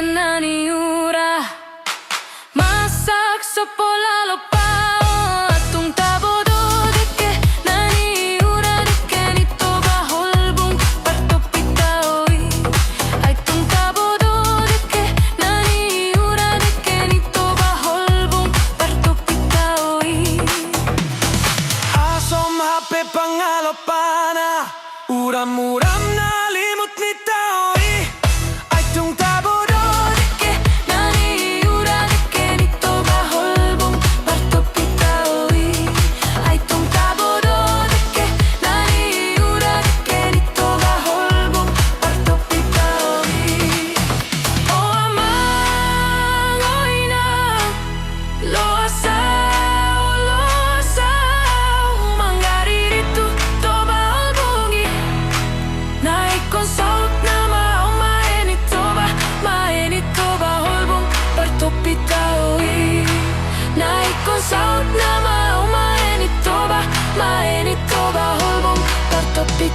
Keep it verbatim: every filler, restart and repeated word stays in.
na niura. Masak sopo lalo pao, ai tung tabo do dengke na niura, dengke ni Toba Holbung, partopi tao i. Ai tung tabo do dengke na niura, dengke ni Toba Holbung, partopi tao i. Asom hape pangalopana, uram-uram na limut ni tao i. Ai tung tabo do dengke na niura, dengke ni Toba Holbung, partopi tao i. Ai tung tabo do dengke na niura, dengke ni Toba Holbung, partopi tao i. O amang, o inang, loas au, loas au, mangaririt tu Toba Holbung i. Na ingkon saut nama au, mae ni Toba, mae ni Toba Holbung, partopi tao i. Na ingkon saut nama au, mae ni Toba, mae ni Toba Holbung, partopi